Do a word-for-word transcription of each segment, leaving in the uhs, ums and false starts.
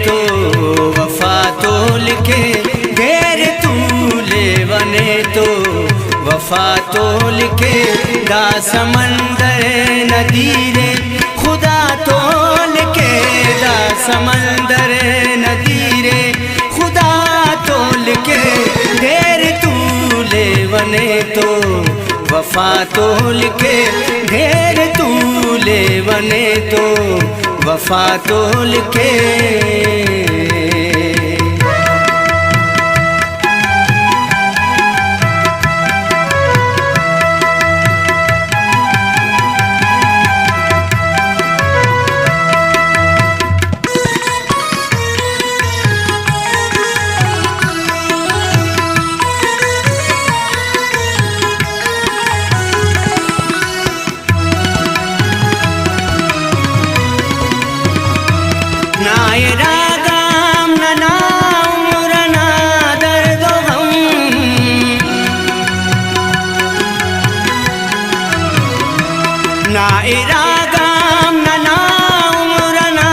تو وفا تول کے، دیر تولیونے تو وفا تول کے، دا سمندر ندیرے خدا تول کے، دا سمندر ندیرے خدا تول کے، دیر تولیونے تو وفا تول کے، دیر تولیونے تو وفا تول کے۔ نا ارادہ ہم ننا عمر نا درد و غم، نا ارادہ ہم ننا عمر نا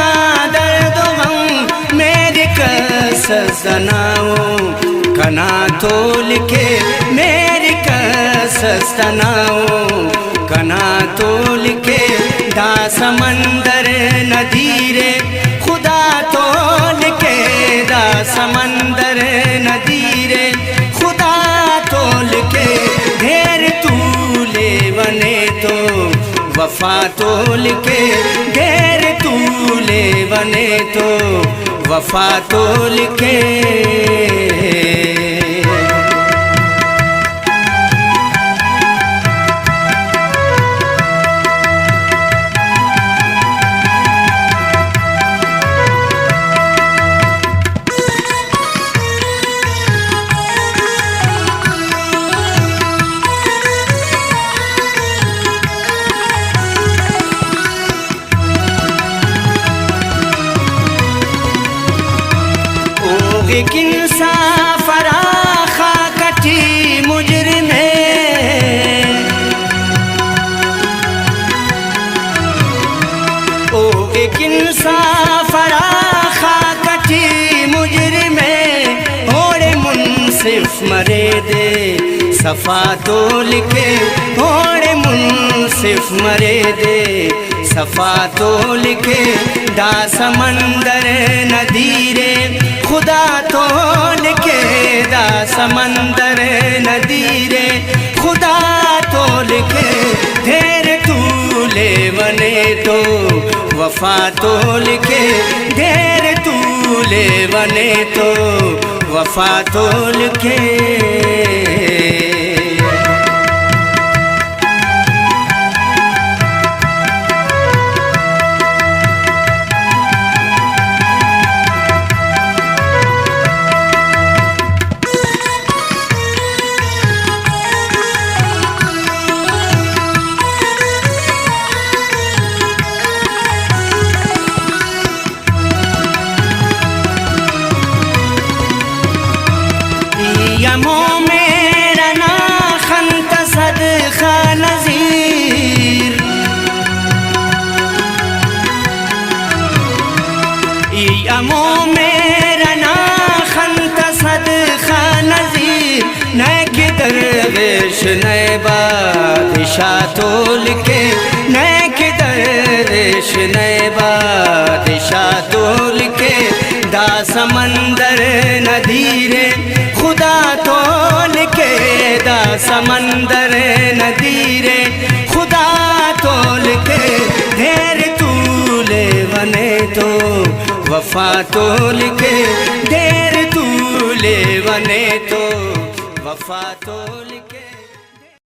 درد و غم، میرے کس اس تناؤ کنا تول کے، میرے کس اس تناؤ کنا تول کے، دا سمندر ندیرے خدا تول کے، دا سمندر ندیرے خدا تول کے، دیر تولیونے تو وفا تول کے، دیر تولیونے تو وفا تول کے۔ اوغ کن سفر آ خاک اٹی مجرم ءِ، اوغ کن سفر آ خاک اٹی مجرم ءِ، اوڑے منصف مریدے صفا تول کے، اوڑے منصف مریدے صفا تول کے، دا سمندر ندیرے خدا تول کے، دا سمندر ندیرے خدا تول کے، دیر تولیونے تو وفا تول کے، دیر تولیونے تو وفا تول کے۔ ای ہمو مہر انا خن تا صدخہ نذیر، ای ہمو مہر انا خن تا صدخہ نذیر، نئے کہ درویش نئے بادشاہ تول کے، نئے کہ درویش نئے بادشاہ تول کے، دا سمندر ندیرے خدا تول کے، دا سمندر ندیرے خدا تول کے، دیر تولیونے تو وفا تول کے، دیر تولیونے تو وفا تول کے۔